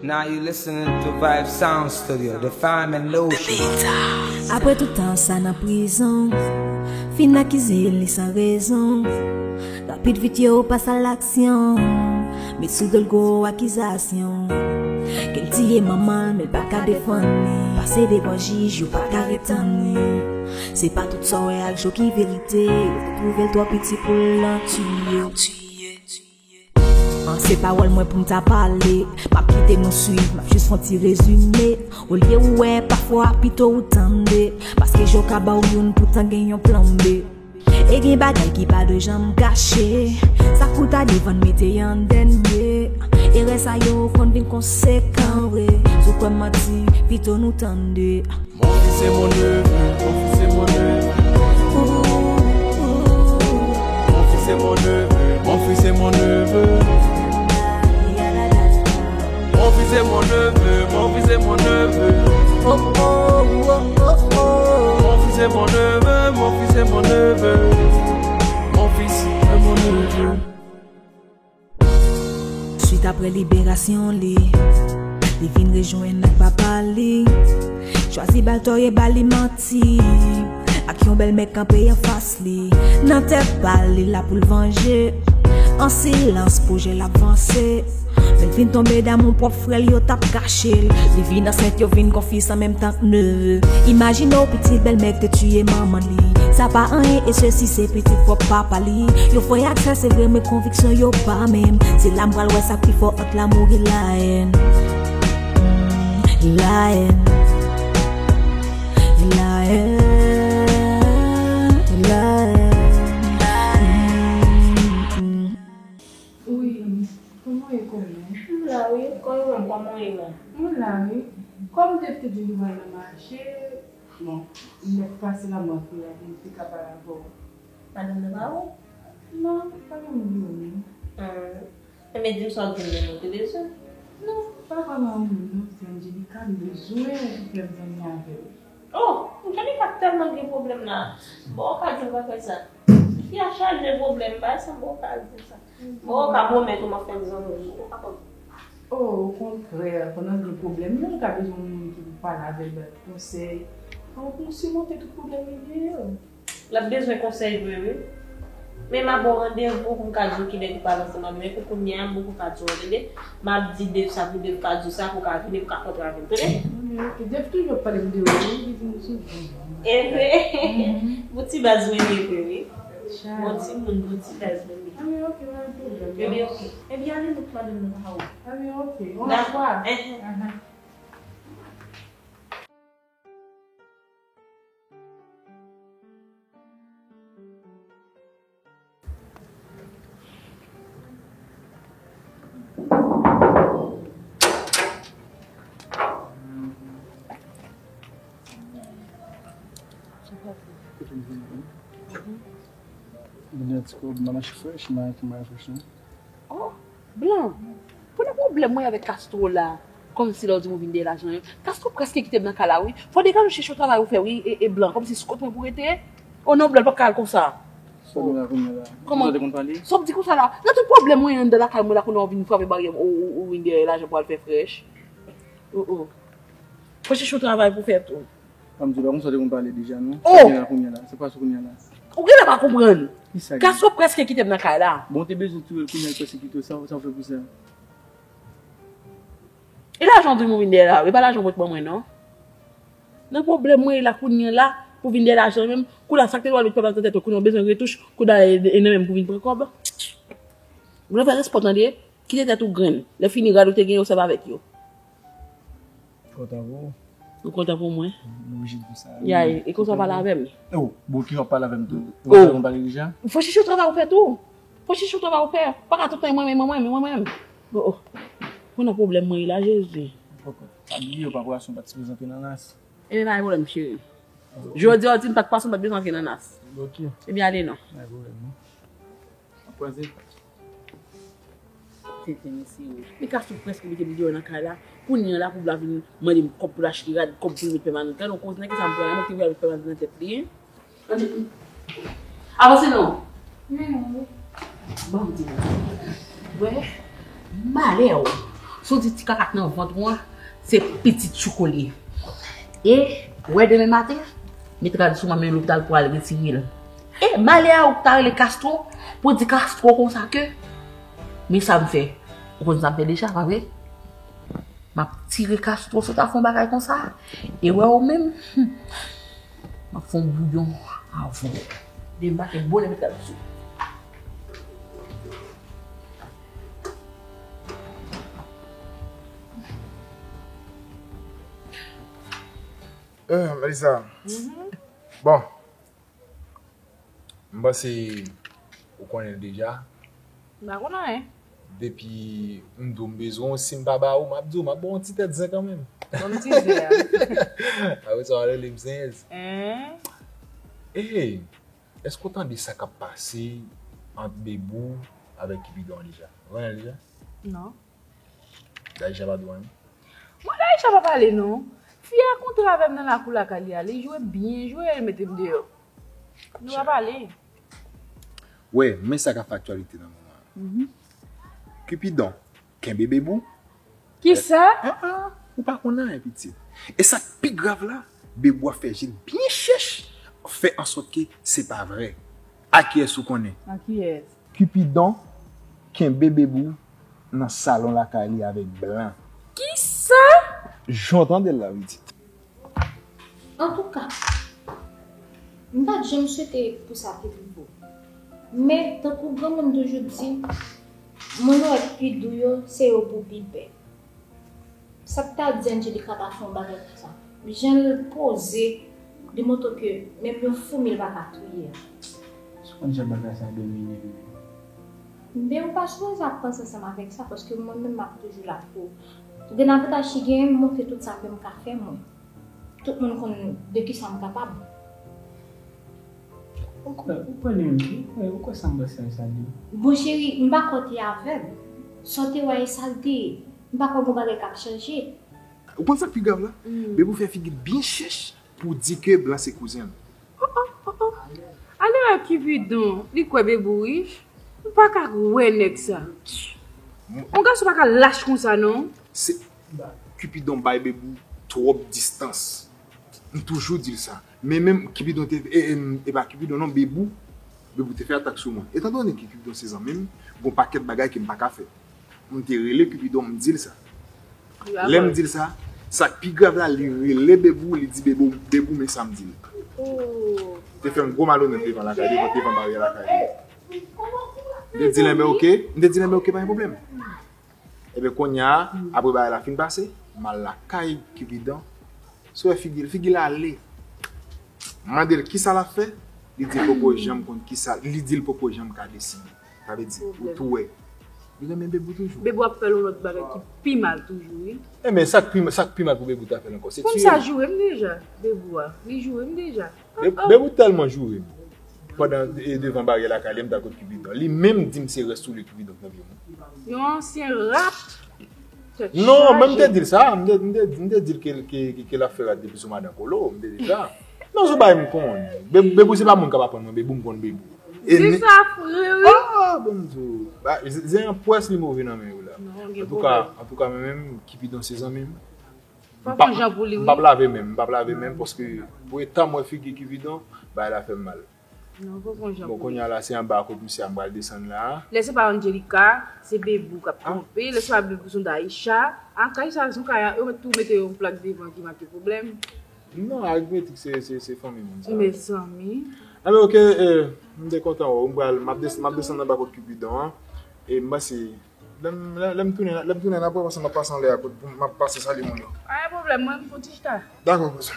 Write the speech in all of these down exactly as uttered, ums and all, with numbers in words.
Now you listening to Vibe Sound Studio, the fine and lotion. Apre tout tan sa nan prizon, fin akize li san rezon. Rapid vit yo pas a laksyon, met sou do l gwo akizasyon. Ke l tiye manman l, men l pa ka defann li. Pase devan jij, yo pa ka retann li. Se pa tout sa w wè ak je w ki verite. Yo twouve l twò piti pou l nan tiye. An se pawòl mwen pou m ta pale. M ap kite nou swiv, m ap jis fè yon ti rezime. Olye ou wè, pafwa pito ou tande. Paske je w ka ba w youn poutan gen yon plan B. E gen bagay ki pa dwe janm kache. Sa k pou ta defann mete an dènye. Erè sa yo konn vin konsekan vre. Si w kwè m manti, pito nou tande. Mon fils est mon neveu, mon fils est mon neveu. Mon fils est mon neveu, mon fils est mon neveu. Mon fils est mon neveu, mon fils est mon neveu. Oh, oh, oh, oh, oh. Mon fils est mon neveu, mon fils est mon neveu. Mon fils est mon neveu. Swit apre liberasyon li, li vin rejwenn ak papa li. Chwazi ba l tò e ba li manti. Ak yon bèlmè kanpe anfas li. Nan tèt pa l, li la pou l vanje. An silans, pwojè l ap vanse. Men l fin tonbe damou pwòp frè l, yo t ap kache l. Li vin ansent, yo vin gon fi an menm tan k neve. Imajine w pitit bèlmè k te tiye manman li. Sa pa anyen, e sesi se pitit pwòp papa li. Yo fè ak sè, se vre, men konviksyon yo pa menm. Se la m pral wè sa k pi fò ant lanmou e layèn. Mm, layèn. Layèn. Layèn. Mm, mm. Wi, kòman w ye kòmè? M la wi, kòman w menm, kòman w ye menm? Mwen la wi. Kòm w te di nou pral nan mache, bon, m mèt pase la mwen pou la pou m te ka pale avè w. Madanm nan pa ou? Non, pa gen moun ki wè m non. Hmm. Enben di m sa w di m menm ou te bezwen. Non, pa vrèman yon moun non, se Angelica m bezwen ou pou fè m zanmi avè l. Oh, Angelica tèlman gen pwoblèm la. Bon, ou ka di l pa fè sa. Fi a chaje pwoblèm, pa sa, bon, ou ka di l sa. Bon, ou ka pwomèt ou m ap fè m zanmi, ou pa konn. Oh, okontrè, pandan l gen pwoblèm, li menm ka bezwen yon moun ki pou pale avè l, ba l konsèy. An pou l sirmonte tout pwoblèm li gen yo. L ap bezwen konsèy vre wi. Men m a ba w randevou pou m ka di w kilè pou pale ansanm avè m. Men pou kounye a, m poko ka di w, tande. M ap di Dave sa pou Dave ka di w sa pou w ka vini pou w ka kontre avè m, tande? Anben, ok. Dave toujou ap pale m de ou wi, li di m sou bon. E vre? Bon ti baz mwen ye vre wi. Bon timoun, bon ti baz mwen ye. Anben, ok, pa gen pwoblèm. Enben, ok. Enben, ale nou k madanm nan pa ou. Anben, ok. Dakò. Enhen. Mwen gen ti kob, mwen mache fresh, mwen ki mwen fresh non. Oh, Blan, konnen pwoblèm mwen avèk Castro la, kòmsi lè w di m ou vin dèyè lajan yo. Castro prèske kite m nan kay la wi. Fò w degaje w chèche yon travay ou fè wi, e, e Blan, kòmsi sou kont mwen pou w rete. Oh non Blan, l p ap ka al konsa. Sa w gen la kounye a la? Kòman? Ou tande konn pale? Sa w ap di konsa la? Nan tout pwoblèm mwen anndan lakay mwen la kounye a w vin frape baryè m, ou, ou, ou vin dèyè lajan pou al fè fresh. Oh, oh. Fò chèche yon travay pou w fè tou. Ann di w, pa konsa w te konn pale deja non. Oh! Sa gen la kounye a la? Se pa sa kounye a la. Ou genlè pa konprann. Kisa gen? Castro prèske kite m nan kay la. Bon, w te bezwen touye l kounye a l prèske kite w, sa, sa w fè pou sa? E lajan w di m ou vin dèyè la, e pa lajan w pot ban mwen non. Nan pwoblèm mwen ye la kounye a la, pou vin dèyè lajan menm, kou la sa k te dwe al met pèp la nan tèt ou, kounye a w bezwen retouch, kou la e, e nan menm pou vin pran kòb. Ou vle fè respè w tande, kite tèt ou grenn, lè fini rad ou te gen yo sèvi avèk yo. Kontan pou ou. Ou kontan pou mwen? M oblije di w sa. Ya, e konsa w pale avè m? Oh, bon, ki jan w pale avè m tou? Ou pa konn pale deja? Fò chèche yon travay ou fè tou. Fò chèche yon travay ou fè. Pa ka tout tan mwen menm, mwen menm, mwen menm. Oh, oh. Ou nan pwoblèm mwen ye la, Jezi. Poko. Pa bliye, ou pa pwasyon, pa t prezante nan nas. Ebyen, pa gen pwoblèm, cheri. Jodi a, w di m pa t pwasyon, pa t bezwen antre nan nas. Ok. Ebyen, ale non. Pa gen pwoblèm non. Ap kwaze. Tenten mesye wi. Men Castro prèske mete m deyò nan kay la. Kounye a la pou Blan vin mande m kòb pou l achte rad, kòb pou l met pèmanan. Gade yon koze nan kisa m pran la, mwen ki vle met pèmanan nan tèt li. Avanse non. Men non wi. Bon, m di nou. Wè, malè w. Si w di ti kaka k nan vant ou an, se pitit Tchouko li ye. E, wè demen maten, met rad sou mwen, men lopital pou al retire l. E, malè a ou k ta rele Castro, pou di Castro konsa ke, men sa m fè. Ou konn sa m fè deja, pa vre? M ap tire Castro sou ta fè yon bagay konsa. E wè ou menm, hmm, m ap fè yon bouyon avè w. Debake bonè met rad sou. Eh, Melissa. Bon, m panse ou konnen l deja. M pa konn anyen. Depi m di w m bezwen w, si m pa ba ou, m ap di w, m ap ba w yon ti tèt zen kanmenm. Bon, m ti zen an. Apre sa, w a rele m zenyèz. Hein? Ey, èske w tande sa k ap pase ant Bebou avèk Kipidon an deja? Ou konnen l deja? Non. Daisha pa di w anyen? Mwen, Daisha pa pale non. Fi a kontre avè m nan lakou lakay li a, li jwe byen jwe, li mete m deyò. Nou pa pale. Wè, men sa k ap fè aktyalite nan moman an. Cupidon kenbe Bebou. Kisa? Ah, ah, ou pa konn anyen, pitit. E sa k pi grav la, Bebou ap fè je l byen chèch, fè ansòt ke se pa vrè. A kiyès ou konnen? A kiyès? Cupidon kenbe Bebou nan salon lakay li avèk blan. Kisa? Jan w tande l la, pitit. Antouka, m pa t janm swete pou sa te rive w. Men, tankou granmoun toujou di, moun ou wè k pi dou yo, se yo pou pi pè. Sa k ta di Angelica ta fè yon bagay konsa? Jan l poze, li montre ke menm yon foumi l pa ka touye a. Ou konn jan bagay sa domine m. Men ou pa sipoze ap panse ansanm avèk sa, paske mwen menm m ap toujou la pou ou. Gen avantaj ki genyen, m montre tout sa ke m ka fè mwen. Tout moun konn de kisa m kapab. Ou kwè, ou kwè li menm tou? Ou kwè, ou kwè sa m panse a sa di? Bon, cheri, m pa kwè w te avèg. Sa w te wè e sa l te ye. M pa kwè gon bagay k ap chanje. Ou konn sa k pi grav la? Bebou fè figi l byen chèch pou di ke blan se kouzen l. Oh, oh, oh, oh. Ale wè Cupidon, li kwè Bebou rich. M pa ka wè nèg sa. Yon gason pa ka lach konsa non. Se Cupidon bay Bebou twòp distans. M toujou di l sa. Men menm Cupidon te, e, e, e pa Cupidon non, Bebou. Bebou te fè atak sou mwen. Etandone ke Cupidon se zanmi m, gon pakèt bagay ke m pa ka fè. M te rele Cupidon, m di l sa. Lè m di l sa, sa k pi grav la, li rele Bebou, li di Bebou, Bebou, men sa m di l. Te fè m gwo malonèt devan lakay, devan, devan baryè lakay li. M te di l, enben, oke. M te di l, enben, oke, pa gen pwoblèm. Ebyen, kounye a, apre bagay la fin pase, m al lakay Cupidon. Si w wè figi l, figi l ale. M mande l kisa l ap fè, li di l poko janm konn kisa, li di l poko janm ka deside. Sa vle di, ou tou wè. Li renmen Bebou toujou. Bebou ap fè l yon lòt bagay ki pi mal toujou, wi. Enben, sa k pi, sa k pi mal pou Bebou ta fè l ankò, se tiye l. Konn sa joure m deja, Bebou a. Li joure m deja. Be-, Bebou tèlman joure m. Pandan, e, devan baryè lakay li, m t al kot Cupidon. Li menm di m se rès soulye Cupidon k nan pye mwen. Yon ansyen rat. Non, men m te di l sa, m te, m te, m te di l ke, ke, ke, ke l ap fè rat depi sou madan Kolo, m te di l sa. Non, se yon bagay m konnen. Be-, Bebou se pa moun k ap aprann mwen, Bebou m konn Bebou. E se ni- sa vre, wi. Ah, bon, m di w. Ba, zen, zen an pwès li move nan men yo la. Non, gen pwoblèm. Antouka, antouka, mwen menm, Cupidon se zanmi m. Fò w gon jan pou li, wi. M p ap lave men m, m p ap lave men m, paske pou eta m wè figi Cupidon, bagay la fè m mal. Non, fò w gon jan pou li. Bon, kounye a la, se anba a kot misye a m pral desann la. Lè se pa Angelica, se Bebou k ap twonpe. Lè se pa Bebou, se yon Daisha. Ah, Daisha, se yon kay, yo mèt tou mete yon plak devan ki make pwoblèm. Non, aritmetik se, se, se fanmi moun sa. Mezanmi. Anben, oke, eh, m te kontan wè w. M pral, m ap des-, m ap desann anba kot Cupidon an. E m panse, lè m, lè, lè m tounen, lè m tounen apre, paske m ap pase anlè a kot, m ap pase salye moun yo. Pa gen pwoblèm, mwen, m fon ti chita. Dakò, kouz.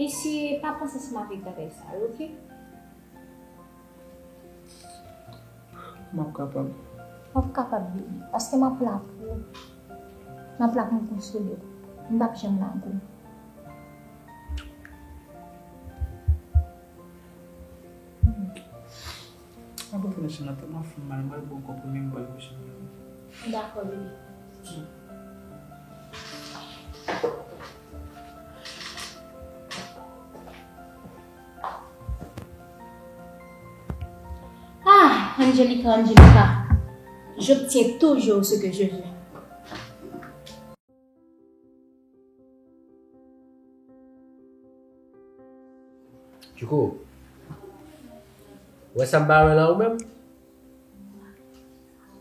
Eseye pa panse ansanm avèk bagay sa yo, oke? M ap kapab. W ap kapab, baby, paske m ap la pou ou. M ap la pou m konsole w. M p ap janm lago w. Hmm. Mwen pa konn si nan tèt mwen fè m mal, mwen pran konprime, mwen pral kouche m dòmi. Dakò, bebe. Hmm. Angelica, Angelica, j'obtiens toujours ce que je veux. Tchouko, ou wè sa m pa wè la ou menm?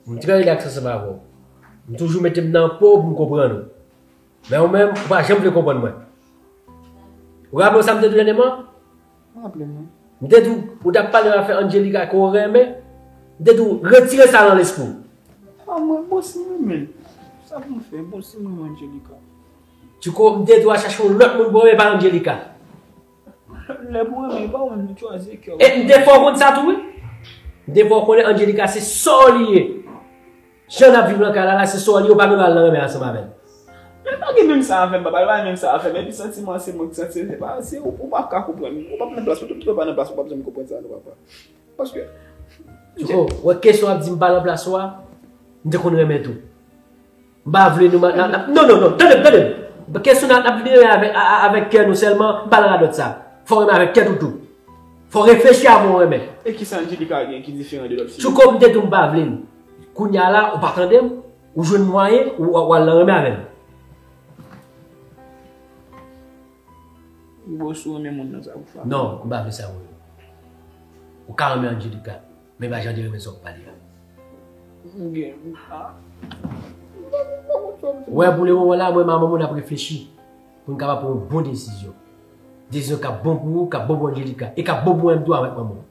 M trè rilaks ansanm avè w. M toujou mete m nan po w pou m konprann ou. Men ou menm, ou pa janm vle konprann mwen. Ou raple w sa m te di w dènyèman? M raple m wi. M te di w, ou t ap pale afè Angelica ke w renmen. M te di w, retire sa nan lespri w. A mwen, bon, si m renmen l, sa pou m fè? Bon, si m renmen Angelica. Tchouko, m te di w al chache yon lòt moun pou w renmen, pa Angelica. Lè pou renmen, e pa ou menm ki chwazi kè w. E m te fè w konn sa tou, wi. M te fè w konnen Angelica se sè w li ye. Jan n ap viv nan kay la, la, se sè w li ye, ou pa gen dwa al nan renmen ansanm avè l. Men pa gen menm sa avè m, papa, pa gen menm sa avè m. Epi santiman se mwen ki santi, se pa, se ou, ou pa ka konprann. Ou pa nan plas, ou tou pa nan plas, ou pa bezwen konprann sa, non, papa. Paske Tchouko, wè kesyon ap di m pa nan plas ou a, m te konn renmen tou. M pa vle nou, non, non, non, tande m, tande m. Kesyon nan ap vini avèk, avèk kè nou sèlman, m pa nan radòt sa. Fò w renmen avèk tèt ou tou. Fò w reflechi avan w renmen. E kisa Angelica gen ki diferan de lòt fi? Tchouko, m te di w m pa vle l. Kounye a la, ou pa tande m, ou jwenn mwayen, ou, ou al nan renmen avè l. Bon, si w renmen moun nan, sa pou fè. Non, m pa vle sa pou ou. Ou ka renmen Angelica, men pa jan de renmen sa w pale a. M gen, a. Wè, pou le moman la, mwen, manman moun ap reflechi pou n kapab pran yon bon desizyon. Desizyon k ap bon pou ou, k ap bon pou Angelica, e k ap bon pou mwen tou avèk manman w.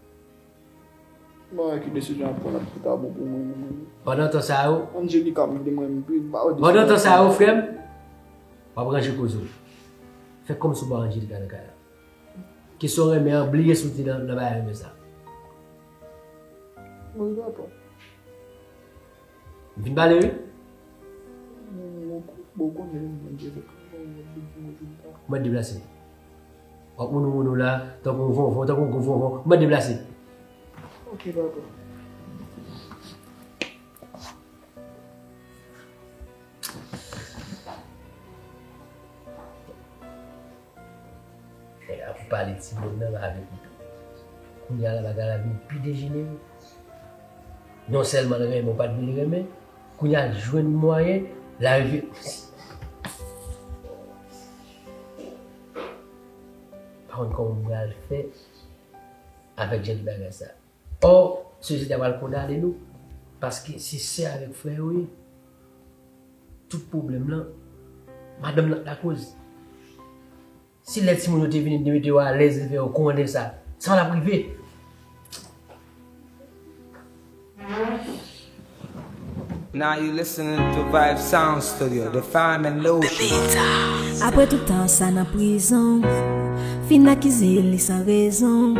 Bon, ki desizyon ap pran ap ka bon pou mwen, mwen. Pandan tan sa yo, Angelica ap vle mwen, m pi ba. Pandan tan sa yo, frè m, w ap ranje koze w. Fè kòmsi w pa Angelica nan kay la. Kesyon renmen an, bliye si w te nan, nan bagay renmen sa. Bon, papa. M fin pale, wi. Bon, bon, bon, konnen Angelica. Ou mèt deplase. W ap moun moun ou la, tankou yon vonvon, tankou yon gwo vonvon. Ou mèt deplase. Ok, papa. Nèg ap pale timoun nan avèk ou tou. Kounye a la, bagay la vin pi dejenere. Non sèlman l renmen, ou pa t vle l renmen, kounye a l jwenn mwayen, l arive. Pa konn kòman m pral fè avèk jan de bagay sa. Ò, sosyete a pral kondane nou, paske se sè avèk frè yo ye. Tout pwoblèm lan, madanm nan k lakoz. Si lè timoun yo te vin, te mete yo alèz, te fè yo konnen sa, sa pa t ap rive. Now you listening to Vibe Sound Studio, the fine and lotion. Apre tout tan sa nan prizon, fin akize li san rezon.